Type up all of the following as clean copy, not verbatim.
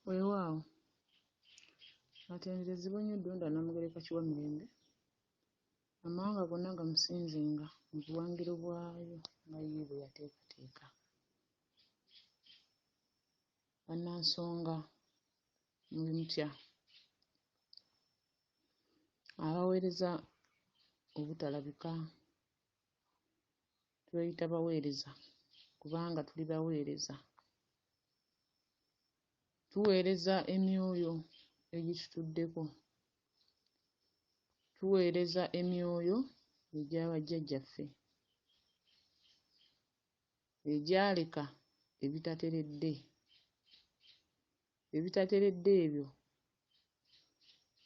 Weewaawo, atenderezebwe nnyo Ddunda Nnamugereka Kiwamirembe, amawanga gonna gamusinzenga mu buwangiro bwayo nga ye bwe yateekateeka. Bannansonga muli mutya? Abaweereza obutalabika tweyita baweereza kubanga tuli baweereza. Tuweereza emyoyo egitutuddeko, tuweereza emyoyo egya bajjajjaffe egyaleka ebitateredde. Ebitateredde ebyo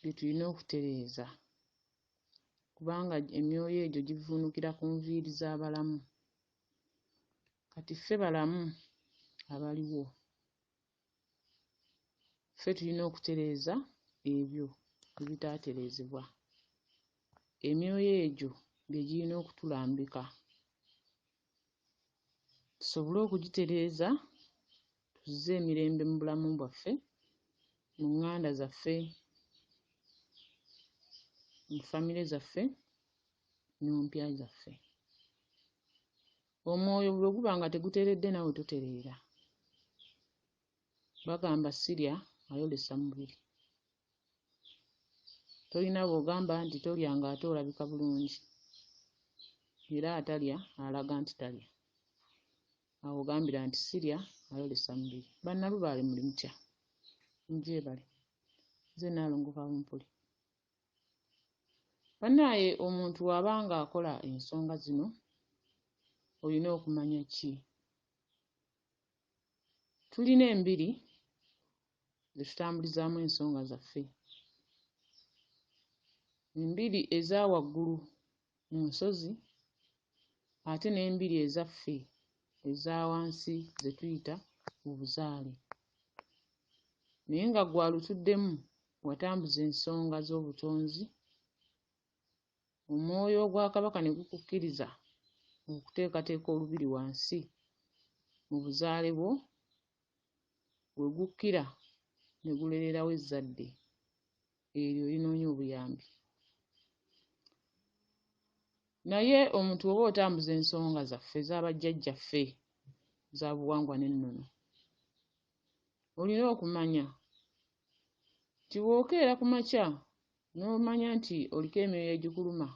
bye tulina okutereeza kubanga emyoyo egyo givvuunukira ku nviiri z'abalamu. Kati ffe balamu abaliwo, ffe tulina okutereeza ebyo ebitaatereezebwa. Emyoyo egyo gye girina okutulambika tusobole okugitereeza tuzze emirembe mu bulamu bwaffe, mu ŋŋanda zaffe, mu famire zaffe ne mu mpya zaffe. Omwoyo bwe guba nga teguteredde naawe totereera. Bagamba sirya ayolesa mubiri. Tolina bw'ogamba nti tolya ng'ate olabika bulungi. Era atalya alaga nti talya. Awo ogambira nti sirya ayolesa mubiri. Bannalubaale muli mutya? Mugyebale. Nze Nnaalongo Kawumpuli. Bannaaye omuntu bw'aba ng'akola ensonga zino olina okumanya ki? Tulina embiri ze tutambulizaamu ensonga zaffe. Embiri eza waggulu mu nsozi ate n'embiri ezaffe eza wansi ze tuyita obuzaale. Naye nga ggwe alutuddemu watambuza ensonga z'obutonzi, omwoyo ogwa Kabaka ne gukukkiriza okuteekateeka olubiri wansi mu buzaale bwo we gukkira ne gulererawo ezzadde eryo erinoonya obuyambi. Naye omuntu bw'oba otambuza ensonga zaffe eza bajjajjaffe za buwangwa n'ennono, olina okumanya nti bw'okeera ku makya n'omanya nti oliko emyoyo egikuluma,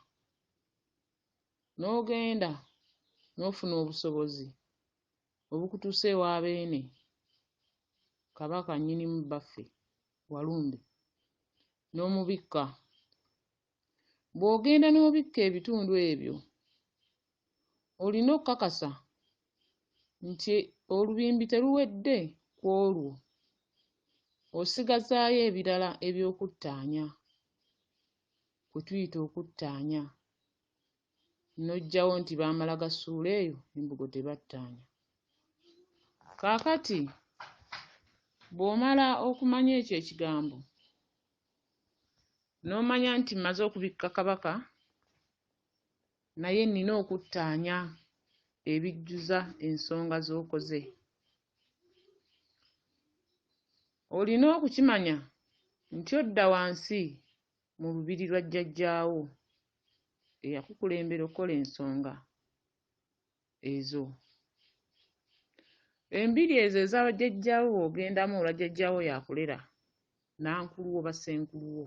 n'ogenda n'ofuna obusobozi obukutuusa ewa Beene, Kabaka nnyinimu bbaffe Walumbe, n'omubikka. Bw'ogenda n'obikka ebitundu ebyo, olina okukakasa nti olubimbi teruwedde ku olwo, osigazaayo ebirala eby'okuttaanya, kwe tuyita okuttaanya, n'oggyawo nti baamala gasuula eyo embugo tebattaanya. Kaakati bw'omala okumanya ekyo ekigambo, n'omanya nti mmaze okubikka Kabaka naye nnina okuttaanya ebijjuza ensonga z'okoze. Olina okukimanya nti odda wansi mu lubiri lwa jjajjaawo eyakukulembera okukola ensonga ezo. Embiri ezo eza bajjajjaawo bw'ogendamu olwa jjajjaawo y'akulera, nnankulu wo oba ssenkulu wo,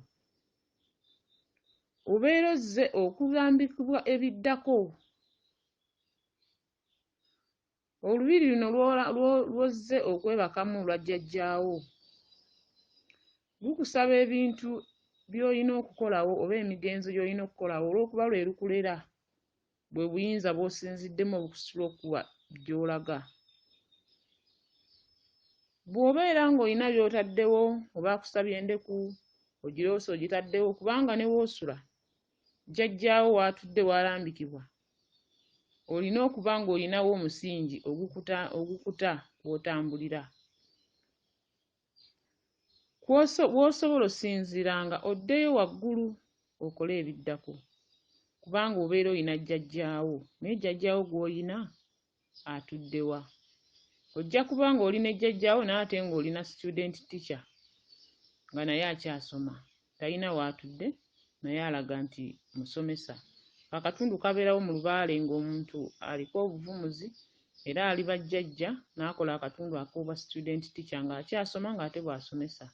obeera ozze okulambikibwa ebiddako. Olubiri luno lw'ozze okwebakamu olwa jjajjaawo lukusaba ebintu by'olina okukolawo oba emigenzo gy'olina okukolawo olw'okuba lwe lukulera, bwe buyinza bw'osinziddemu obukusitula okukuwa gy'olaga. Bw'obeera ng'olina by'otaddewo oba akusabye endeku ogiroose ogitaddewo kubanga ne w'osula jjajjaawo w'atudde w'alambikibwa olina okuba ng'olinawo omusingi ogukuta ogukuta kw'otambulira. W'osobola osinziira nga oddeyo waggulu okole ebiddako kubanga obeera olina jjajjaawo naye jjajjaawo gw'olina atudde wa? Ojja kuba ng'oli ne jjajjaawo naye ate ng'olina student teacher nga naye akyasoma, talina w'atudde naye alaga nti musomesa. Akatundu kabeerawo mu lubaale ng'omuntu aliko obuvumuzi era aliba jjajja n'akola akatundu ak'obwa student teacher ng'akyasoma ng'ate bw'asomesa.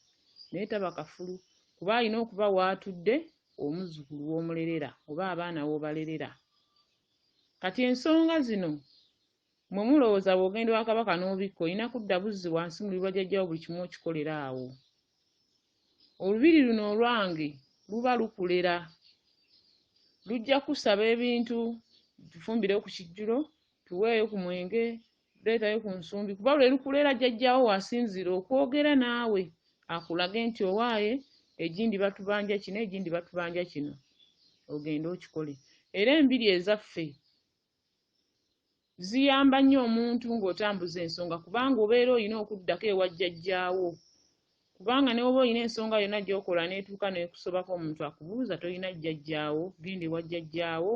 Naye taba kafulu kuba alina okuba w'atudde omuzzukulu w'omulerera oba abaana w'obalerera. Kati ensonga zino mmwe mulowooza bw'ogenda ewa Kabaka n'obikka olina kudda buzzi wansi mu lubiri lwa jjajjaawo buli kimu okikolera awo. Olubiri luno olwange luba lukulera. Lujja kukusaba ebintu, tufumbireyo ku kijjulo, tuweeyo ku mwenge, leetayo ku nsumbi kuba lwe lukulera jjajjaawo w'asinziira okwogera naawe akulage nti owaaye egindi batubanja kino, egindi batubanja kino ogende okikole. Era embiri ezaffe ziyamba nnyo omuntu ng'otambuza ensonga kubanga obeera olina okuddako ewa jjajjaawo kubanga ne bw'oba olina ensonga yonna gy'okola n'etuuka n'ekusobako omuntu akubuuza tolina jjajjaawo genda ewa jjajjaawo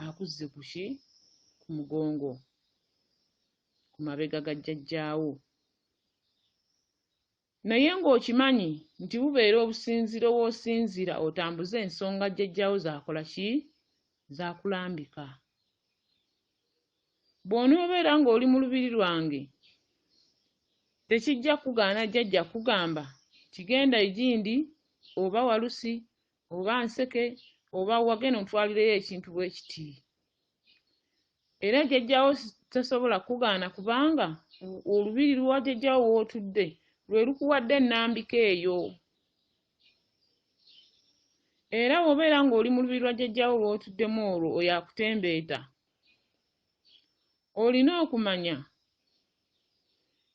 akuzze ku ki ku mugongo ku mabega ga jjajjaawo. Naye ng'okimanyi nti bubeera obusinziiro w'osinziira otambuze ensonga jjajjaawo z'akola ki? Z'akulambika. Bw'onoobeera ng'oli mu lubiri lwange, tekijja kukugaana jjajja kukugamba nti genda egindi oba Walusi oba Nseke oba wa genda ontwalireyo ekintu bwe kiti. Era jjajjaawo tasobola kukugaana kubanga olubiri lwa jjajjaawo w'otudde lwe lukuwadde ennambika eyo. Era bw'obeera ng'oli mu lubiri lwa jjajjaawo lw'otuddemu olwo oyo akutembeeta, olina okumanya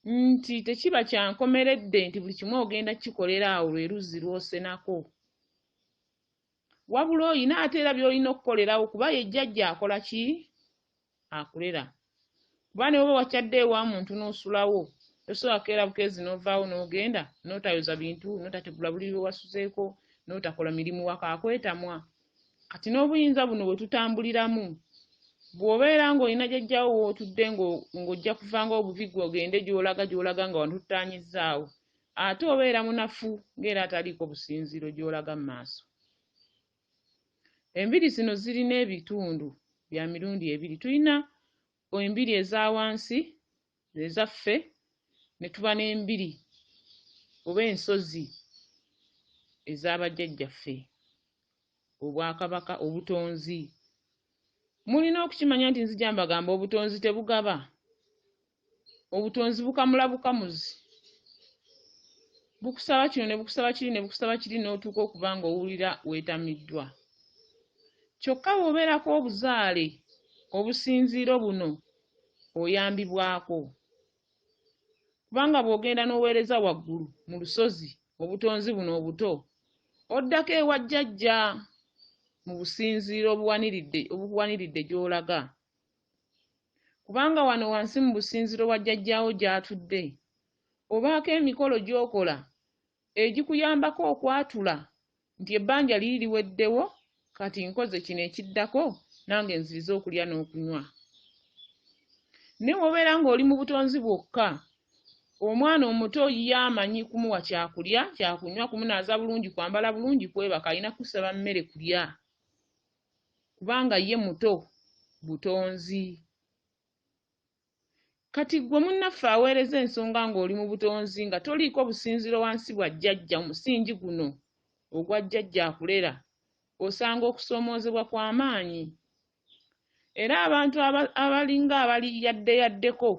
nti tekiba kya nkomeredde nti buli kimu ogenda kukikolera awo lwe luzzi lw'osenako. Wabula olina ate era by'olina okukolerawo kuba ye jjajja akola ki? Akulera. Kuba ne bw'oba wakyadde ewa muntu n'osulawo, tosobola kukeera bukeezi n'ovaawo n'ogenda n'otayoza bintu, n'otategula buliri bwe wasuzeeko, n'otakola mirimu waka akwetamwa. Kati n'obuyinza buno bwe tutambuliramu, bw'obeera ng'olina jjajjaawo w'otudde ng'ojja kuvanga obuvi ggwe ogende gy'olaga gy'olaga nga wano tottaanyizzaawo, ate obeera munafu ng'era ataliiko businziiro gy'olaga mu maaso. Embiri zino zirina ebitundu bya mirundi ebiri. Tulina embiri eza wansi ezaffe ne tuba n'embiri oba ensozi eza bajjajjaffe, obwakabaka, obutonzi. Mulina okukimanya nti nzija mbagamba obutonzi tebugaba. Obutonzi bukamula bukamuzi. Bukusaba kino ne bukusaba kiri ne bukusaba kiri n'otuuka okuba ng'owulira weetamiddwa. Kyokka bw'obeerako obuzaale obusinziiro buno oyambibwako. Kubanga bw'ogenda n'oweereza waggulu mu lusozi obutonzi buno obuto, oddako ewa jjajja mu businziiro obuwaniridde obukuwaniridde gy'olaga. Kubanga wano wansi mu businziiro bwa jjajjaawo gy'atudde, obaako emikolo gy'okola egikuyambako okwatula nti ebbanja liri liweddewo kati nkoze kino ekiddako nange nzirize okulya n'okunywa. Naye bw'obeera ng'oli mu butonzi bwokka, omwana omuto ye amanyi kumuwa kyakulya, kyakunywa, kumunaaza bulungi, kwambala bulungi, kwebaka, alina kusaba mmere kulya kubanga ye muto butonzi. Kati ggwe munnaffe aweereza ensonga ng'oli mu butonzi nga toliiko businziiro wansi bwa jjajja omusingi guno ogwa jjajja akulera osanga okusoomoozebwa kwa maanyi. Era abantu abalinga abali yaddeyaddeko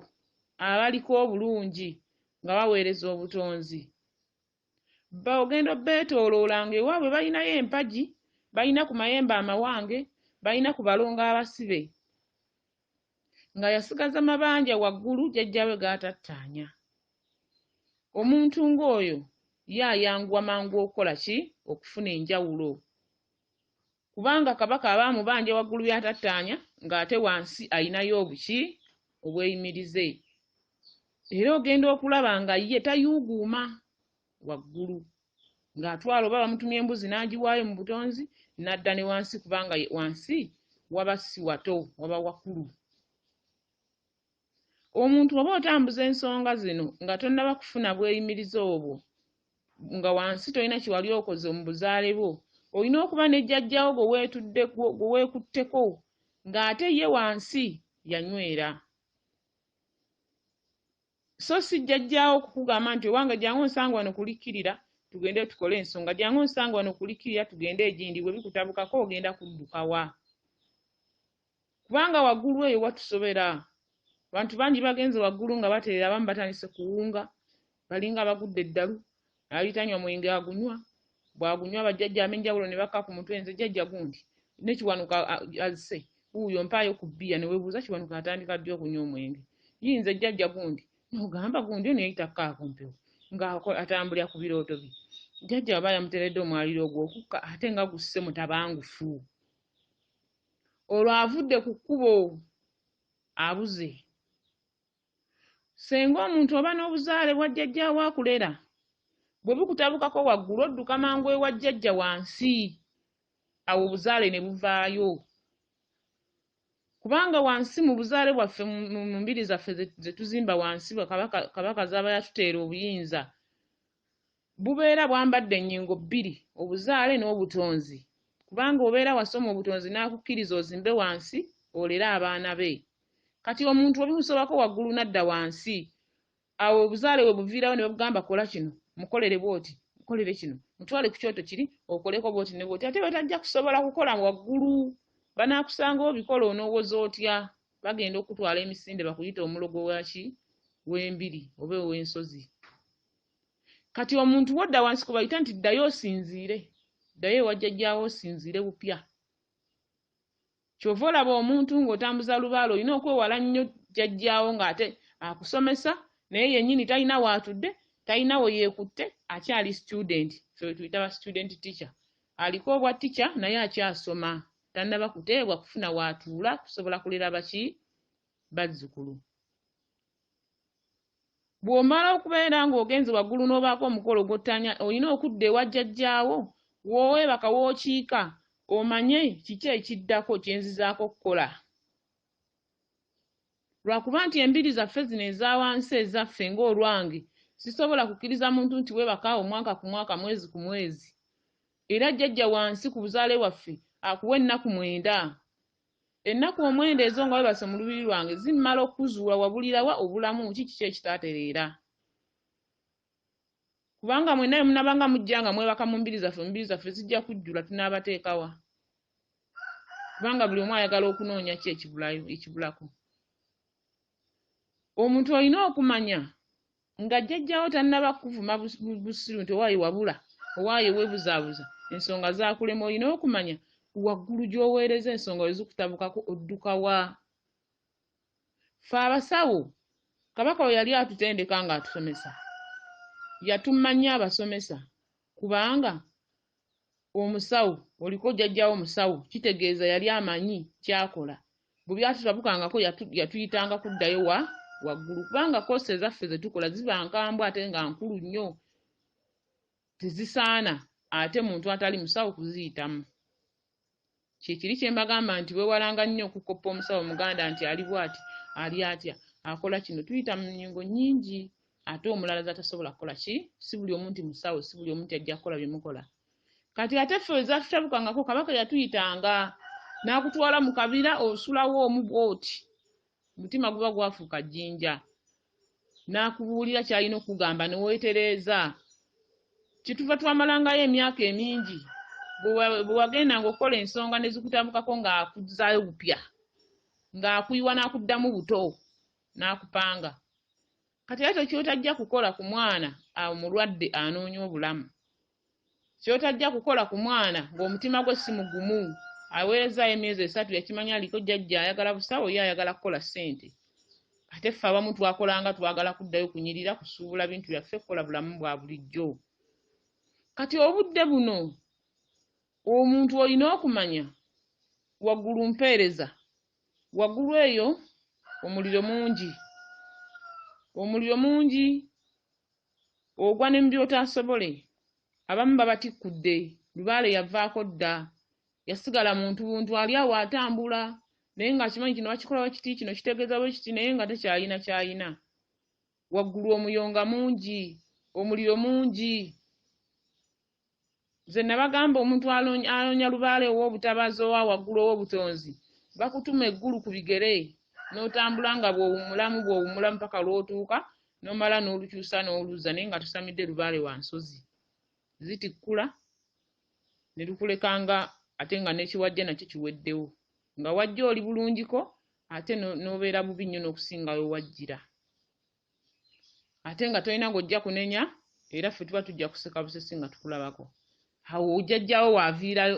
abaliko obulungi nga baweereza obutonzi ogenda obeetooloola ng'ewaabwe balinayo empagi, balina ku mayembe amawange, balina ku balongo abasibe nga yasigaza mabanja waggulu jjajjaawe g'atattaanya. Omuntu ng'oyo ye ayanguwa mangu okukola ki? Okufuna enjawulo. Kubanga Kabaka aba amubanja waggulu by'atattaanya ng'ate wansi alinayo obuki? Obweyimirize. Era ogenda okulaba nga ye tayuuguuma waggulu ng'atwala oba bamutumye embuzi n'agiwaayo mu butonzi n'adda ne wansi kubanga wansi waba si wato waba wakulu. Omuntu oba otambuza ensonga zino nga tonnaba kufuna bweyimirize obwo, nga wansi tolina kye wali okoze mu buzaale bwo, olina okuba ne jjajjaawo gwe weekutteko ng'ate ye wansi yanywera. So si jjajjaawo kukugamba nti owange jangu onsange wano kulikkirira tugende tukole ensonga, jangu onsange wano kulikkirira tugende egindi, bwe bikutabukako ogenda kudduka wa? Kubanga waggulu eyo watusobera. Abantu bangi bagenze waggulu nga batereera, abamu batandise kuwunga, balinga abagudde eddalu, ali tanywa mwenge agunywa, bw'agunywa bajjajja ab'enjawulo ne bakka ku mutwe, nze jjajja gundi ne Kiwanuka azze, wuuyo mpaayo ku bbiya, ne weebuuza Kiwanuka atandika ddi okunywa omwenge, yii nze jjajja gundi, n'ogamba gundi ono yali takkaako mpewo, nga atambulira ku birooto bye. Jjajja aba yamuteeredde omwaliiro ogw'okukka ate nga gusse mutabangufu. Olwo avudde ku kkubo abuze. Ssenga omuntu oba n'obuzaale bwa jjajjaawo akulera, bwe bukutabukako waggulu odduka mangu ewa jjajja wansi, awo obuzaale ne buvaayo. Kubanga wansi mu buzaale bwaffe mu mbiri zaffe ze tuzimba wansi Kabaka z'aba yatuteera obuyinza, bubeera bwambadde ennyingo bbiri, obuzaale n'obutonzi. Kubanga obeera wasoma obutonzi n'akukkiriza ozimbe wansi olere abaana be. Kati omuntu obimusobako waggulu n'adda wansi, awo obuzaale we buviirawo ne babugamba kola kino, mukolere bw'oti, mukolere kino, mutwale ku kyoto kiri, okoleko bw'oti ne bw'oti. Ate bwe tajja kusobola kukola waggulu, banaakusanga obikola onoowoza otya? Bagenda okukutwala emisinde bakuyite omulogo waki? W'embiri oba ow'ensozi. Kati omuntu wodda wansi kwe bayita nti ddayo osinziire, ddayo ewa jjajjaawo osinziire bupya. Ky'ova olaba omuntu ng'otambuza lubaale olina okwewala nnyo jjajjaawo ng'ate akusomesa naye yennyini talina waatudde, talina we yeekutte, akyali student. Ffe bwe tuyita ba student teacher. Aliko obwa teacher naye akyasoma, tannaba kuteebwa kufuna waatuula kusobola kulera baki? Bazzukulu. Bw'omala okubeera ng'ogenze waggulu n'obaako omukolo gw'ottaanya, olina okudda ewa jjajjaawo w'oweebaka w'okiika omanye kiki ekiddako kye nzizaako okukola. Lwakuba nti embiri zaffe zino eza wansi ezaffe ng'olwange sisobola kukkiriza muntu nti weebaka awo mwaka ku mwaka mwezi ku mwezi. Era jjajja wansi ku buzaale bwaffe akuwa ennaku mwenda. Ennaku omwenda ezo nga weebase mu lubiri lwange zimmala okukuzuula wabulira wa obulamu ki kiki ekitaatereera. Kubanga mwenna bwe munaabanga mujja nga mwebaka mu mbiri zaffe, mbiri zaffe zijja kujjula tunaabateeka wa? Kubanga buli omu ayagala okunoonya ki ekibulayo ekibulako. Omuntu olina okumanya nga jjajjaawo tannaba kukuvuma busiru nti owaaye wabula, owaaye weebuzaabuza, ensonga zaakulema olina okumanya waggulu gy'oweereza ensonga we zikutabukako odduka wa? Ffe abasawo Kabaka we yali atutendeka ng'atusomesa yatumma nnyo abasomesa kubanga omusawo oliko jjajjaawo musawo kitegeeza yali amanyi ky'akola. Bwe byatutabukangako yatuyitanga kuddayo wa waggulu kubanga koosi ezaffe ze tukola ziba nkambwe ate nga nkulu nnyo tezisaana ate muntu atali musawo kuziyitamu. Kye kiri kye mbagamba nti weewalanga nnyo okukoppa omusawo Omuganda nti ali bw'ati, ali atya, akola kino. Tuyita mu nnyingo nnyingi ate omulala z'atasobola kukola ki? Si buli omu nti musawo, si buli omu nti ajja kukola bye mukola. Kati ate ffe we zaatutabukangako Kabaka yatuyitanga n'akutwala mu kabira osulawo omu bw'oti, omutima guba gwafuuka jjinja, n'akubuulira ky'alina okukugamba ne weetereeza. Kye tuva twamalangayo emyaka emingi bwe wagendanga okukola ensonga ne zikutabukako ng'akuzzaayo bupya, ng'akuyiwa n'akuddamu buto n'akupanga. Kati ate ky'otajja kukola ku mwana omulwadde anoonya obulamu, ky'otajja kukola ku mwana ng'omutima gwe si mugumu, aweerezaayo emyezi esatu yakimanya aliko jjajja ayagala busawo ye ayagala kukola ssente. Ate ffe abamu twakolanga twagala kuddayo kunyirira kusuubula bintu byaffe kukola bulamu bwa bulijjo. Kati obudde buno omuntu olina okumanya waggulu mpeereza, waggulu eyo omuliro mungi, omuliro mungi ogwa ne mu by'otaasobole. Abamu babatikkudde, lubaale yavaako dda, yasigala muntu buntu ali awo atambula. Naye ng'akimanyi kino bakikola bwe kiti, kino kitegeeza bwe kiti, naye nga tekyalina ky'alina. Waggulu omuyonga mungi, omuliro mungi. Nze nabagamba omuntu anoonya lubaale ow'obutabaazi owa waggulu ow'obutonzi, bakutuma eggulu ku bigere n'otambula nga bw'owummulamu bw'owummulamu paka lw'otuuka n'omala n'olukyusa n'oluzza naye nga tosamidde lubaale wa nsozi. Zitikkula ne lukuleka nga ate nga n'ekiwajja nakyo kiweddewo. Nga wajja oli bulungiko ate n'obeera bubi nnyo n'okusinga we wajjira. Ate nga tolina gw'ojja kunenya era ffe tuba tujja kuseka busesi nga tukulabako. Awo jjajjaawo w'aviirayo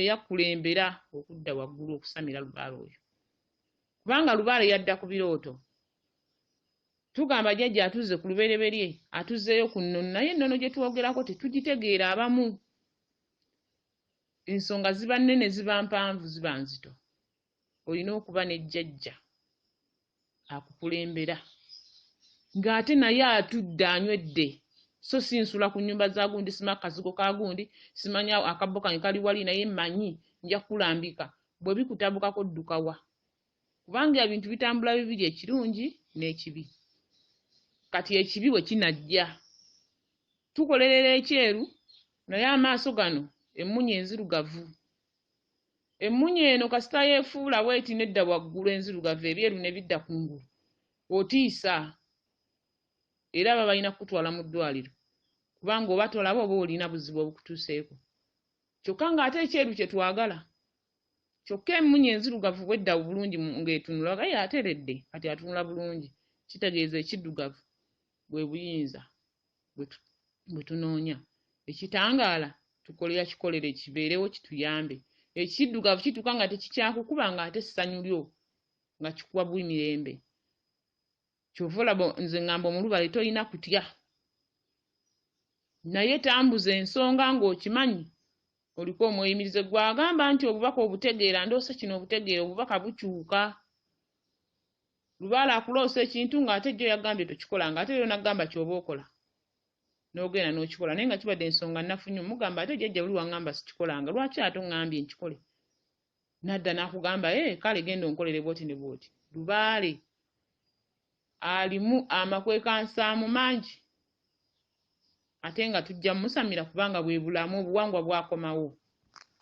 eyakulembera okudda waggulu okusamira lubaale oyo. Kubanga lubaale yadda ku birooto. Tugamba jjajja atuzze ku lubereberye, atuzzeeyo ku nnono naye ennono gye twogerako tetugitegeera abamu. Ensonga ziba nnene ziba mpanvu ziba nzito. Olina okuba ne jjajja akukulembera ng'ate naye atudde anywedde so si nsula ku nnyumba za gundi simanyi akazigo ka gundi simanyi akabbo kange kali wali naye mmanyi nja kukulambika bwe bikutabukako dduka wa kubanga ebintu bitambula bibiri ekirungi n'ekibi kati ekibi bwe kinajja tukolerera ekyeru naye amaaso gano emmunye enzirugavu Emmunye eno kasita yeefuula bw'eti n'edda waggulu enzirugavu ebyeru ne bidda ku ngulu, otiisa era baba balina kukutwala mu ddwaaliro kubanga oba tolaba oba olina buzibu obukutuuseeko. Kyokka ng'ate ekyeru kye twagala. Kyokka emmunye enzirugavu bw'edda obulungi ng'etunula aye ateredde kati atunula bulungi kitegeeza ekiddugavu bwe buyinza bwe tunoonya. Ekitangaala tukolera kikolere kibeerewo kituyambe. Ekiddugavu kituuka nga tekikyakukuba ng'ate essanyu lyo nga kikuwa buwi mirembe. Ky'ova olaba nze ŋŋamba omulubale tolina kutya naye tambuza ensonga ng'okimanyi oliko omweyimirize gwe agamba nti obubaka obutegeera ndoose kino obutegeera obubaka bukyuka. Lubaale akuloosa ekintu ng'ate jjo yagambye tokikola ng'ate leero n'agamba ky'oba okola n'ogenda n'okikola naye nga kibadde ensonga nnafu nnyo mugamba ate jjajja luli waŋŋamba sikikolanga lwaki ate oŋŋambye nkikole n'adda n'akugamba ee eh, kale genda onkolere bw'oti ne bw'oti. Lubaale alimu amakwekansaamu mangi ate nga tujja musamira kubanga bwe bulamu obuwangwa bwakomawo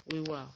weewaawo.